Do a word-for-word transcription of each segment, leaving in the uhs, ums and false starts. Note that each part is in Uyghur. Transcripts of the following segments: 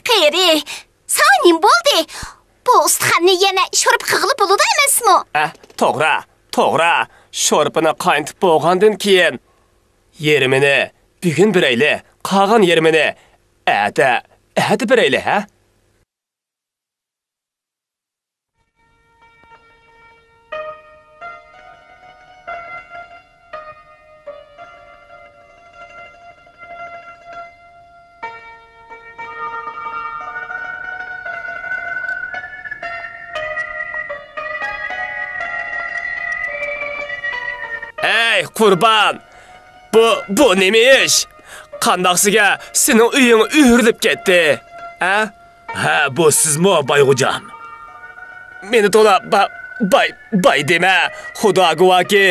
قېرى، ساڭا نېمە بولدى؟ بۇ ئۇستىخاننى يەنە شورپا قىلغىلى بولىدۇ ئەمەسمۇ؟ ئە، توغرا، توغرا. شورپىنى قاينىتىپ بولغاندىن كېيىن، يېرىمىنى بۈگۈن بېرەيلى، قالغان يېرىمىنى ئەتە، ئەتە بېرەيلى، ھە؟ ھەي، قۇربان! بۇ، بۇ نېمە ئىش؟ قانداقسىگە سېنىڭ ئۆيۈڭ ئۆرۈلۈپ كەتتى، ھە؟ ھە، بۇ سىزمۇ، بايغوجام؟ مېنى تولا با-، باي، باي دېمە. خۇدا گۇۋاھكى،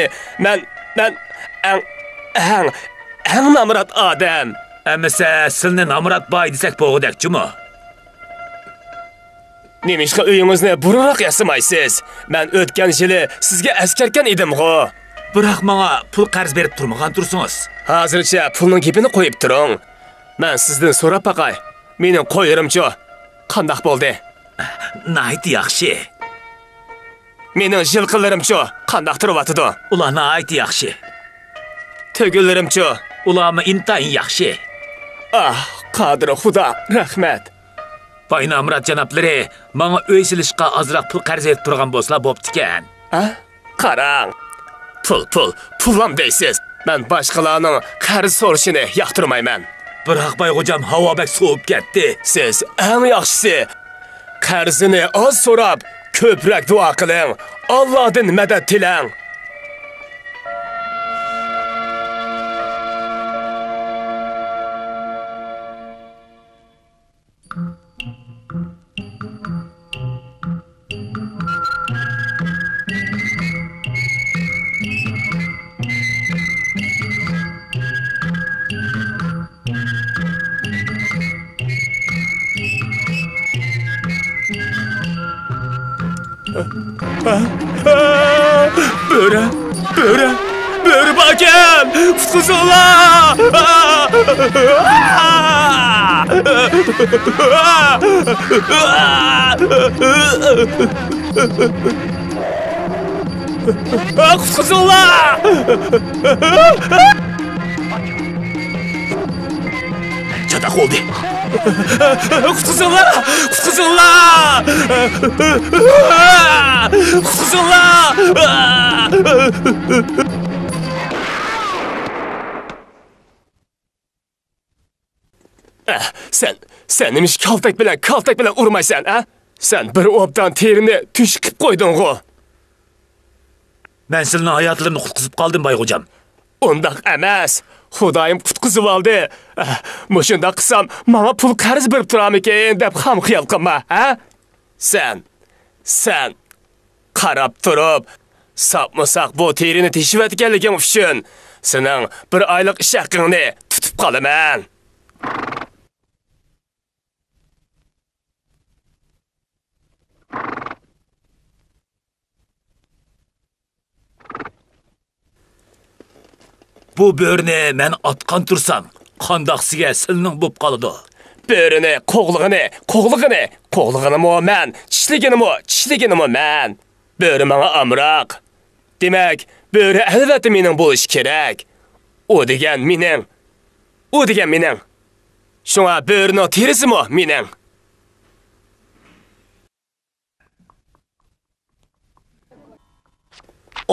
مەن، مەن ئەڭ، ئەڭ، ئەڭ نامرات ئادەم. ئەمىسە، سىلنى نامرات باي دېسەك بولغۇدەك جۇمۇ. نېمىشقا ئۆيىڭىزنى بۇرۇنراق ياسىمايسىز؟ مەن ئۆتكەن يىلى سىزگە ئەسكەرتكەن ئىدىمغۇ. بىراق ماڭا پۇل قەرز بېرىپ تۇرمىغان تۇرسىڭىز. ھازىرچە پۇلنىڭ گېپىنى قويۇپ تۇرۇڭ. مەن سىزدىن سوراپ باقاي، مېنىڭ قويلىرىمچۇ؟ قانداق بولدى؟ ناھايىتى ياخشى. مېنىڭ يىلقىلىرىمچۇ؟ قانداق تۇرۇۋاتىدۇ؟ ئۇلار ناھايىتى ياخشى. تۆگىلىرىمچۇ؟ ئۇلارمۇ ئىنتايىن ياخشى. ئاھ، قادىر خۇدا، رەھمەت. باي نامرات جانابلىرى ماڭا ئۆي سېلىشقا ئازراق پۇل قەرز ئېلىپ تۇرغان بولسىلا بوپتىكەن. ھە؟ قاراڭ. پۇل، پۇل، پۇللام دەيسىز. مەن باشقىلارنىڭ قەرز سورىشىنى ياقتۇرمايمەن. بىراق بايغوجام، ھاۋا بەك سوۋۇپ كەتتى. سىز ئەڭ ياخشىسى، قەرزنى ئاز سوراپ، كۆپرەك دۇئا قىلىڭ، ئاللادىن مەدەت تىلەڭ. بۆرە، بۆرە، بۆرە باركەن! قۇتقۇزۇڭلار! قۇتقۇزۇڭلار! چاتاق بولدى. قۇتقۇزۇڭلار! قۇتقۇزۇڭلار! قۇتقۇزۇڭلار! ئە، سەن، سەن نېمىشقا كالتەك بىلەن، كالتەك بىلەن ئۇرمايسەن، ھە؟ سەن بىر ئوبدان تېرىنى تۆشۈك قىلىپ قويدۇڭغۇ. مەن سىلىنىڭ ھاياتلىرىنى قۇتقۇزۇپ قالدىم، بايغوجام. ئۇنداق ئەمەس. خۇدايىم قۇتقۇزۇۋالدى. ئە، مۇشۇنداق قىلسام، ماڭا پۇل قەرز بېرىپ تۇرامىكىن دەپ خام خىيال قىلما، ھە؟ سەن، سەن قاراپ تۇرۇپ، ساپمۇساق بۇ تېرىنى تېشىۋەتكەنلىكىڭ ئۈچۈن سېنىڭ بىر ئايلىق ئىش ھەققىڭنى تۇتۇپ قالىمەن. بۇ بۆرىنى مەن ئاتقان تۇرسام، قانداقسىگە سىلنىڭ بوپ قالىدۇ؟ بۆرىنى قوغلىغىنى، قوغلىغىنى، قوغلىغىنىمۇ مەن، چىشلىگىنىمۇ، چىشلىگىنىمۇ مەن. بۆرە ماڭا ئامراق. دېمەك، بۆرە ئەلۋەتتە مېنىڭ بولۇشى كېرەك. ئۇ دېگەن مېنىڭ. ئۇ دېگەن مېنىڭ. شۇڭا بۆرىنىڭ تېرىسىمۇ مېنىڭ.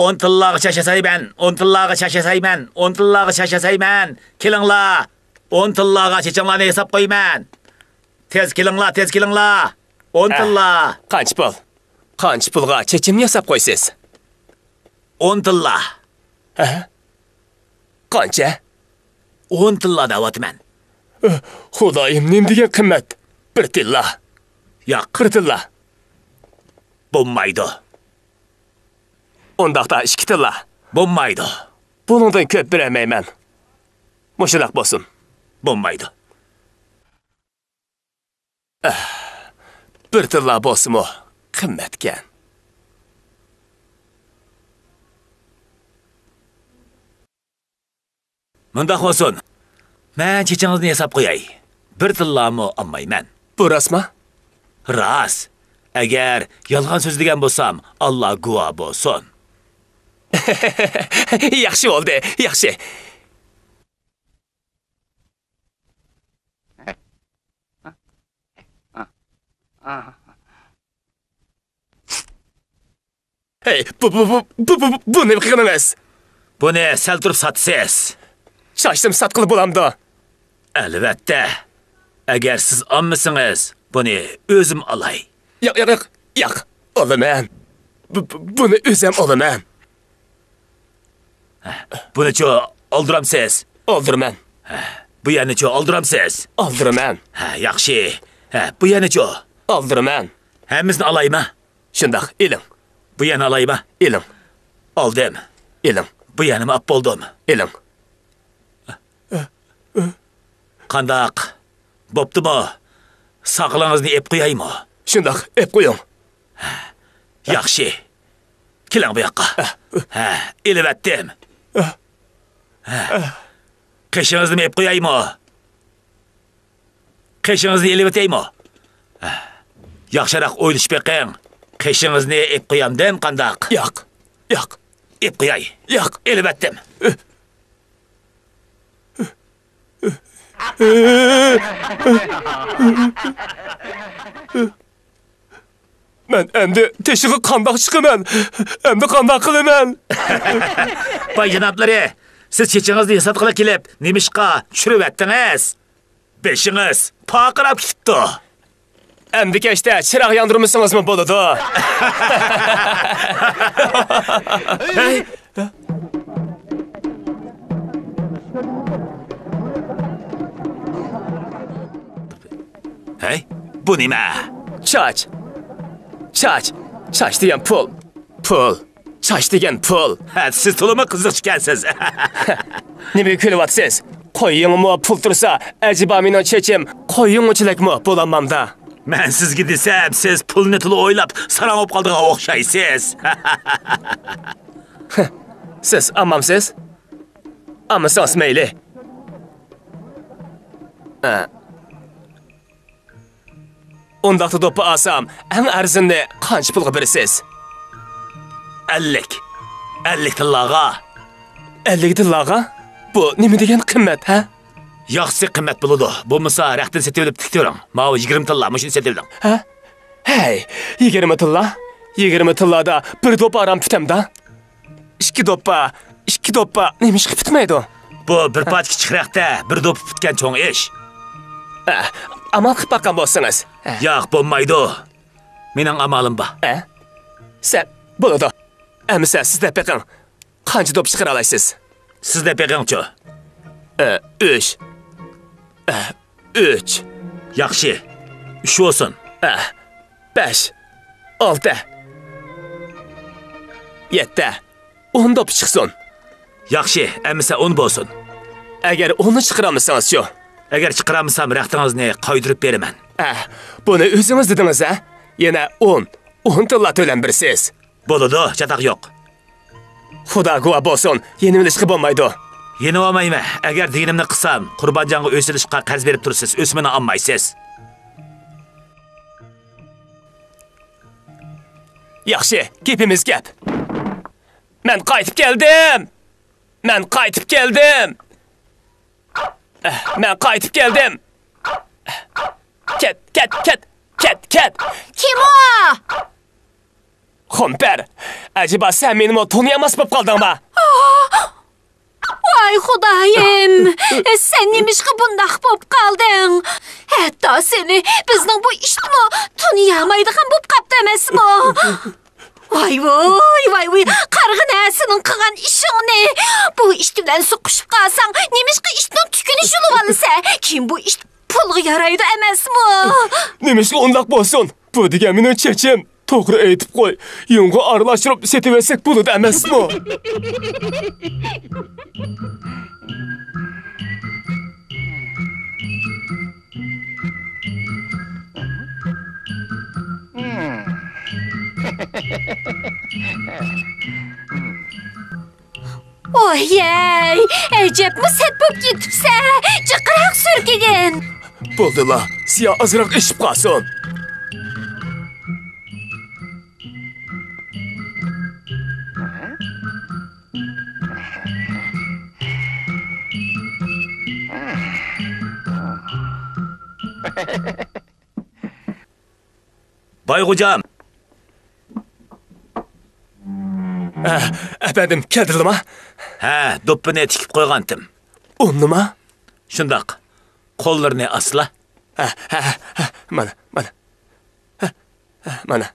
ئون تىللاغا چاچ ياسايمەن، ئون تىللاغا چاچ ياسايمەن، ئون تىللاغا چاچ ياسايمەن. كېلىڭلار، ئون تىللاغا چېچىڭلارنى ياساپ قويىمەن. تېز كېلىڭلار، تېز كېلىڭلار. ئون ئە، تىللا. قانچە پۇل؟ قانچە پۇلغا چېچىمنى ياساپ قويىسىز؟ ئون تىللا. ھە؟ قانچە؟ ئون تىللا دەۋاتىمەن. ئۆھ، خۇدايىم، نېمە دېگەن قىممەت؟ بىر تىللا. ياق. بىر تىللا. بولمايدۇ. ئۇنداقتا ئىككى تىللا. بولمايدۇ. بۇنىڭدىن كۆپ بېرەلمەيمەن. مۇشۇنداق بولسۇن. بولمايدۇ. ئەھ، بىر تىللا بولسىمۇ قىممەتكەن. مۇنداق بولسۇن، مەن چېچىڭىزنى ياساپ قوياي. بىر تىللامۇ ئالمايمەن. بۇ راستما؟ راست. ئەگەر يالغان سۆزلىگەن بولسام، ئاللا گۇۋاھ بولسۇن. ياخشى بولدى، ياخشى. ھەي، بۇ، بۇ، بۇ، بۇ، بۇ، بۇ نېمە قىلغىنىڭىز؟ بۇنى سەل تۇرۇپ ساتىسىز. چاچتىم ساتقىلى بولامدۇ؟ ئەلۋەتتە. ئەگەر سىز ئالمىسىڭىز، بۇنى ئۆزۈم ئالاي. ياق، ياق، ياق، ياق. ئالىمەن. بۇ، بۇ، بۇنى ئۆزۈم ئالىمەن. بۇنىچۇ ئالدۇرامسىز؟ ئالدۇرىمەن. بۇ يەرنىچۇ ئالدۇرامسىز؟ ئالدۇرىمەن. ھە، ياخشى. ھە، بۇ يەرنىچۇ؟ ئالدۇرىمەن. ھەممىسىنى ئالايمۇ؟ شۇنداق، ئېلىڭ. بۇ يەرنى ئالايمۇ؟ ئېلىڭ. ئالدىم. ئېلىڭ. بۇ يەرنىمۇ ئاپ بولدۇم. ئېلىڭ. قانداق؟ بوپتۇمۇ؟ ساقىلىڭىزنى ئېپ قويايمۇ؟ شۇنداق، ئېپ قويۇڭ. ياخشى. كېلىڭ بۇ ياققا. ھە، ئېلىۋەتتىم. ھە. قېشىڭىزنىمۇ ئېپ قويايمۇ؟ قېشىڭىزنى ئېلىۋېتەيمۇ؟ ياخشىراق ئويلىشىپ بېقىڭ. قېشىڭىزنى ئېپ قويامدىم قانداق؟ ياق، ياق. ئېپ قوياي. ياق. ئېلىۋەتتىم. مەن ئەمدى تېشىغا قانداق چىقىمەن؟ ئەمدى قانداق قىلىمەن؟ باي جانابلىرى، سىز چېچىڭىزنى ياساتقىلى كېلىپ، نېمىشقا چۈشۈرۈۋەتتىڭىز؟ بېشىڭىز پارقىراپ كېتىپتۇ. ئەمدى كەچتە چىراغ ياندۇرمىسىڭىزمۇ بولىدۇ. ھەي! ھەي، بۇ نېمە؟ چاچ. چاچ. چاچ دېگەن پۇل. پۇل. چاچ دېگەن پۇل. ھە، سىز تولىمۇ قىزىقچىكەنسىز. نېمىگە كۈلۈۋاتىسىز؟ قويۇڭمۇ پۇل تۇرسا، ئەجەبا مېنىڭ چېچىم قويۇڭچىلىكمۇ بولالمامدا؟ مەن سىزگە دېسەم، سىز پۇلنى تولا ئويلاپ، ساراڭ بولۇپ قالىدىغان ئوخشايسىز. سىز ئامامسىز؟ ئامىسىڭىز مەيلى. ئە. ئۇنداقتا دوپپا ئالسام، ئەڭ ئەرزىنىنى قانچە پۇلغا بېرىسىز؟ ئەللىك. ئەللىك تىللاغا. ئەللىك تىللاغا؟ بۇ نېمە دېگەن قىممەت، ھە؟ ياخشىسى قىممەت بولىدۇ. بولمىسا رەختىنى سېتىۋېلىپ تىك تۇرۇڭ. ماۋۇ يىگىرمە تىللا، مۇشۇنى سېتىۋېلىڭ. ھە؟ ھەي، يىگىرمە تىللا؟ يىگىرمە تىللادا بىر دوپپا ئاران پۈتەمدا؟ ئىككى دوپپا، ئىككى دوپپا نېمىشقا پۈتمەيدۇ؟ بۇ بىر پارچە كىچىك رەختە بىر دوپپا پۈتكەن چوڭ ئىش. ئە، ئامال قىلىپ باققان بولسىڭىز. ئە. ياق، بولمايدۇ. مېنىڭ ئامالىم بار. ئە؟ سەن، بولىدۇ. ئەمىسە سىز دەپ بېقىڭ. قانچە دوپپا چىقىرالايسىز؟ سىز دەپ بېقىڭچۇ. ئە، ئۈچ. ئە، ئۈچ. ياخشى. ئۈچ بولسۇن. ئە، بەش. ئالتە. يەتتە. ئون دوپپا چىقسۇن. ياخشى، ئەمىسە ئون بولسۇن. ئەگەر ئوننى چىقىرالمىسىڭىزچۇ؟ ئەگەر چىقىرالمىسام، رەختىڭىزنى قايتۇرۇپ بېرىمەن. ئە، بۇنى ئۆزىڭىز دېدىڭىز، ھە؟ يەنە ئون، ئون تىللا تۆلەم بېرىسىز. بولىدۇ، چاتاق يوق. خۇدا گۇۋاھ بولسۇن، يېنىۋېلىشقا بولمايدۇ. يېنىۋالمايمەن. ئەگەر دېگىنىمنى قىلسام، قۇربانجانغا ئۆي سېلىشقا قەرز بېرىپ تۇرىسىز، ئۆسمىنى ئالمايسىز. ياخشى، گېپىمىز گەپ. مەن قايتىپ كەلدىم! مەن قايتىپ كەلدىم! مەن قايتىپ كەلدىم! كەت، كەت، كەت، كەت، كەت! كىم ئۇ؟ خۇمپەر، ئەجەبا سەن مېنىمۇ تونۇيالماس بولۇپ قالدىڭما؟ ۋاي خۇدايىم، سەن نېمىشقا بۇنداق بولۇپ قالدىڭ؟ ھەتتا سېنى بىزنىڭ بۇ ئىتمۇ تونۇيالمايدىغان بولۇپ قاپتۇ ئەمەسمۇ؟ ۋاي ۋۇي، ۋاي ۋۇي، قارىغىنە سېنىڭ قىلغان ئىشىڭنى. بۇ ئىت بىلەن سوقۇشۇپ قالساڭ، نېمىشقا ئىتنىڭ تۈكىنى يۇلۇۋالىسەن؟ كېيىن بۇ ئىت پۇلغا يارايدۇ ئەمەسمۇ؟ نېمىشقا ئۇنداق بولسۇن؟ بۇ دېگەن مېنىڭ چېچىم. توغرا ئېيتىپ قوي، يۇڭغا ئارىلاشتۇرۇپ سېتىۋەتسەك بولىدۇ ئەمەسمۇ؟ ۋوي-يەي، ئەجەبمۇ سەت بوپ كېتىپسەن، جىقراق سۈركىگىن. بولدىلا، سىيا ئازراق ئېشىپ قالسۇن. باي خوجام. ئە، ئەپەندىم، كەلدىلىما؟ ھە، دوپپىنى تىكىپ قويغانتىم. ئۇنىما؟ شۇنداق. قوللىرىنى ئاسلا. ھە، ھە، ھە، مانا، مانا. ھە، ھە، مانا.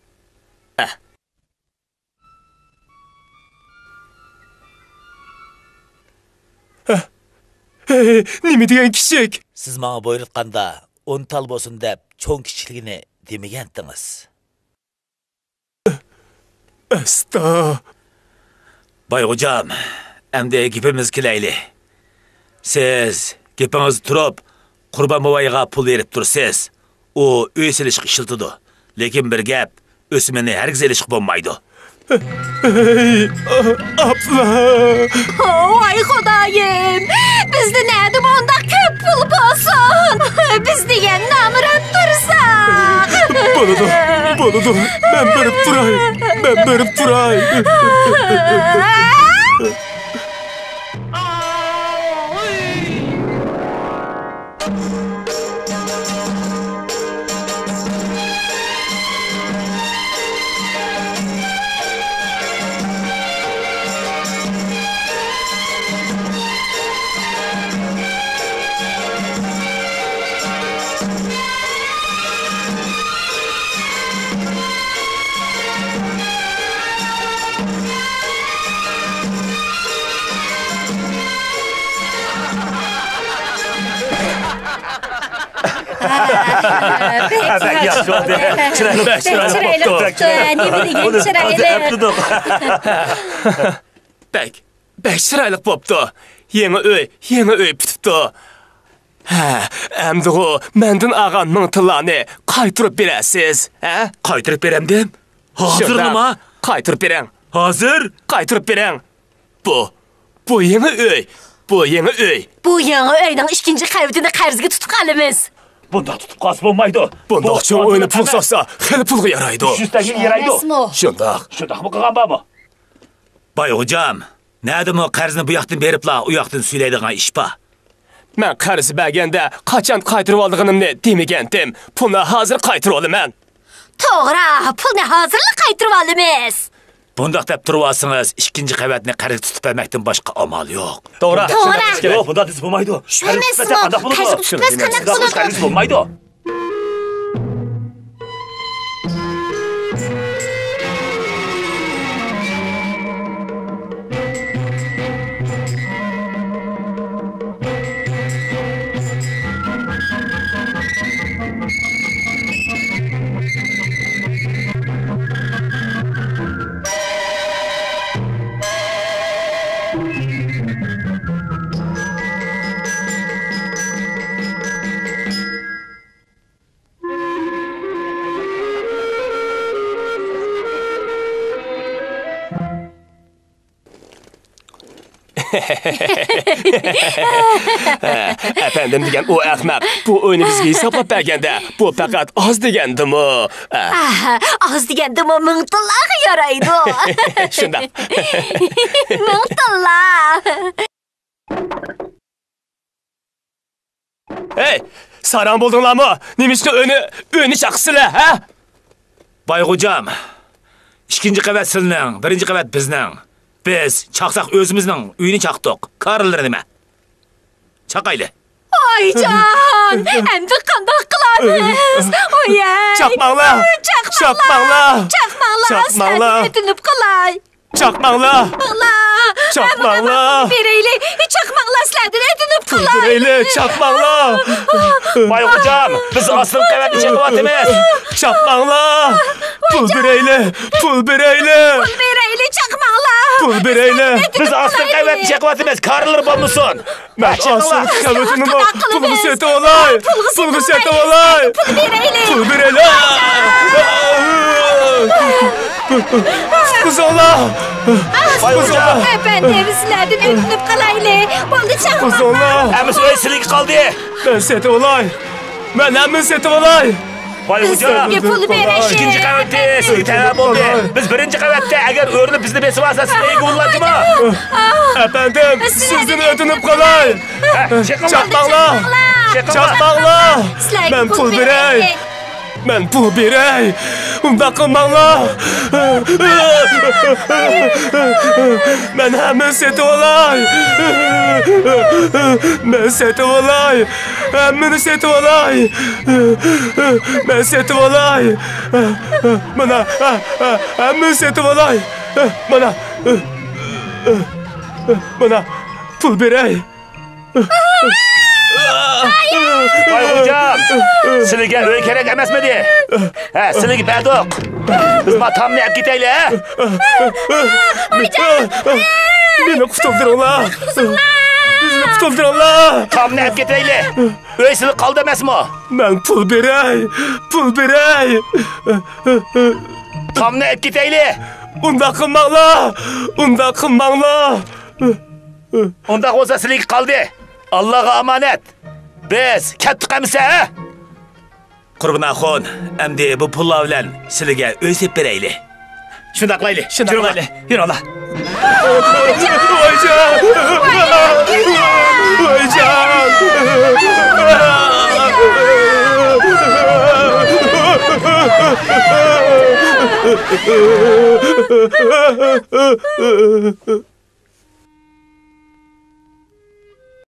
ھە. ھە. ھەي، نېمە دېگەن كىچىك؟ سىز ماڭا بۇيرۇتقاندا، ئون تال بولسۇن دەپ، چوڭ كىچىكلىكىنى دېمىگەنتىڭىز. ئەستا. باي خوجام، ئەمدى گېپىمىزگە كېلەيلى. سىز گېپىڭىزدە تۇرۇپ، قۇربان بوۋايغا پۇل بېرىپ تۇرىسىز. ئۇ ئۆي سېلىشقا ئىشلىتىدۇ. لېكىن بىر گەپ، ئۆسمىنى ھەرگىز ئېلىشقا بولمايدۇ. ھەي، ئاپلا! ۋاي خۇدايىم! بىزدە نەدە مۇنداق كۆپ پۇل بولسۇن؟ بىز دېگەن نامرات تۇرساق! بولىدۇ، بولىدۇ. مەن بېرىپ تۇراي. مەن بېرىپ تۇراي. بەك ياخشى بولدى. چىرايلىق، بەك چىرايلىق بوپتۇ. نېمە دېگەن چىرايلىق. بەك، بەك چىرايلىق بوپتۇ. يېڭى ئۆي، يېڭى ئۆي پۈتۈپتۇ. ھە، ئەمدىغۇ مەندىن ئالغان مىڭ تىللانى قايتۇرۇپ بېرەرسىز، ھە؟ قايتۇرۇپ بېرەمدىم؟ ھازىرلىما؟ شۇنداق. قايتۇرۇپ بېرىڭ. ھازىر؟ قايتۇرۇپ بېرىڭ. بۇ، بۇ يېڭى ئۆي. بۇ يېڭى ئۆي. بۇ يېڭى ئۆينىڭ ئىككىنچى قەۋىتىنى قەرزگە تۇتۇپ قالىمىز. بۇنداق تۇتۇپ قالسا بولمايدۇ. بۇنداق چوڭ ئۆينى پۇل سالسا، خېلى پۇلغا يارايدۇ. يۈز تەڭگە يارايدۇ. ئەمەسمۇ؟ شۇنداق. شۇنداقمۇ قىلغان بارمۇ؟ باي خوجام، نەدىمۇ قەرزنى بۇ ياقتىن بېرىپلا ئۇ ياقتىن سۈيلەيدىغان ئىش بار. مەن قەرز بەرگەندە قاچان قايتۇرۇۋالىدىغىنىمنى دېمىگەنتىم. پۇلنى ھازىر قايتۇرۇۋالىمەن. توغرا، پۇلنى ھازىرلا قايتۇرۇۋالىمىز. بۇنداق دەپ تۇرۇۋالسىڭىز، ئىككىنچى قەۋەتنى قەرزگە تۇتۇپ بەرمەكتىن باشقا ئامال يوق. توغرا. توغرا. يوق، بۇنداق دېسە بولمايدۇ. شۇ ئەمەسمۇ؟ قەرز تۇتۇپ بەرسەك قانداق بولىدۇ؟ قەرز تۇتۇپ بەرسەك قانداق بولىدۇ؟ قەرز بولمايدۇ. ئەپەندىم دېگەن ئۇ ئەخمەق بۇ ئۆينى بىزگە ھېسابلاپ بەرگەندە، بۇ پەقەت ئاز دېگەندىمۇ؟ ئاھ، ئاز دېگەندىمۇ مىڭ تىللاغا يارايدۇ. شۇنداق. مىڭ تىللا. ھەي، ساراڭ بولدۇڭلارمۇ؟ نېمىشقا ئۆينى، ئۆينى چاقىسىلەر، ھە؟ باي خوجام، ئىككىنچى قەۋەت سىلىنىڭ، بىرىنچى قەۋەت بىزنىڭ. بىز چاقساق ئۆزىمىزنىڭ ئۆيىنى چاقتۇق. كارىلىرى نېمە؟ چاقايلى. ئايجان، ئەمدى قانداق قىلارمىز؟ ئويەي. چاقماڭلار! چاقماڭلار! چاقماڭلار! چاقماڭلار! سىلەردىن ئۆتۈنۈپ قالاي. چاقماڭلار! چاقماڭلار! چاقماڭلار! بېرەيلى! چاقماڭلار، سىلەردىن ئۆتۈنۈپ قالاي! بېرەيلى! چاقماڭلار! باي خوجام، بىز ئاستىنقى قەۋەتنى چېقىۋاتىمىز! چاقماڭلار! پۇل بېرەيلى! پۇل بېرەيلى! پۇل بېرەيلى، چاقماڭلار! پۇل بېرەيلى! بىز ئاستىنقى قەۋەتنى چېقىۋاتىمىز! كارىلىرى بولمىسۇن! مەن ئاستىنقى قەۋىتىمنىمۇ پۇلغا سېتىۋالاي! پۇلغا سېتىۋالاي! پۇل بېرەيلى! پۇل بېرەيلى! قۇتقۇزۇڭلار! قۇتقۇزۇڭلار! ئەپەندىم، سىلەردىن ئۆتۈنۈپ قالايلى! بولدى، چاقماڭلار! قۇتقۇزۇڭلار! ئەمىسە ئۆي سىلىگە قالدى! مەن سېتىۋالاي! مەن ھەممىنى سېتىۋالاي. ۋاي خوجام، سىزگە پۇل بېرەي. ئىككىنچى قەۋەتتە سىزگە تەۋە بولدى. بىز بىرىنچى قەۋەتتە، ئەگەر ئۆرۈلۈپ بىزنى بېسىۋالسا، سىلەرگە ئۇللاندىمۇ؟ ئەپەندىم، سىزدىن ئۆتۈنۈپ قالاي. چاقماڭلار! چاقماڭلار! مەن پۇل بېرەي! مەن پۇل بېرەي! ئۇنداق قىلماڭلار! مەن ھەممىنى سېتىۋالاي! مەن سېتىۋالاي! ھەممىنى سېتىۋالاي! مەن سېتىۋالاي! مانا، ھەممىنى سېتىۋالاي! مانا، مانا، پۇل بېرەي! ۋاي خوجام، سىلىگە ئۆي كېرەك ئەمەسمىدى؟ ھە، سىلىگە بەردۇق. بىز ما تامنى ئەپ كېتەيلى، ھە؟ مېنى قۇتۇلدۇرۇڭلار! مېنى قۇتۇلدۇرۇڭلار! تامنى ئەپ كېتەيلى. ئۆي سىلىگە قالدى ئەمەسمۇ؟ مەن پۇل بېرەي، پۇل بېرەي! تامنى ئەپ كېتەيلى. ئۇنداق قىلماڭلار! ئۇنداق قىلماڭلار! ئۇنداق بولسا سىلىگە قالدى. ئاللاغا ئامانەت. بىز كەتتۇق ئەمىسە، ھە؟ قۇربان ئاخۇن، ئەمدى بۇ پۇللار بىلەن سىلىگە ئۆي سېلىپ بېرەيلى. شۇنداق قىلايلى. شۇنداق قىلايلى. يۈرۈڭلار. ۋايجان! ۋايجان!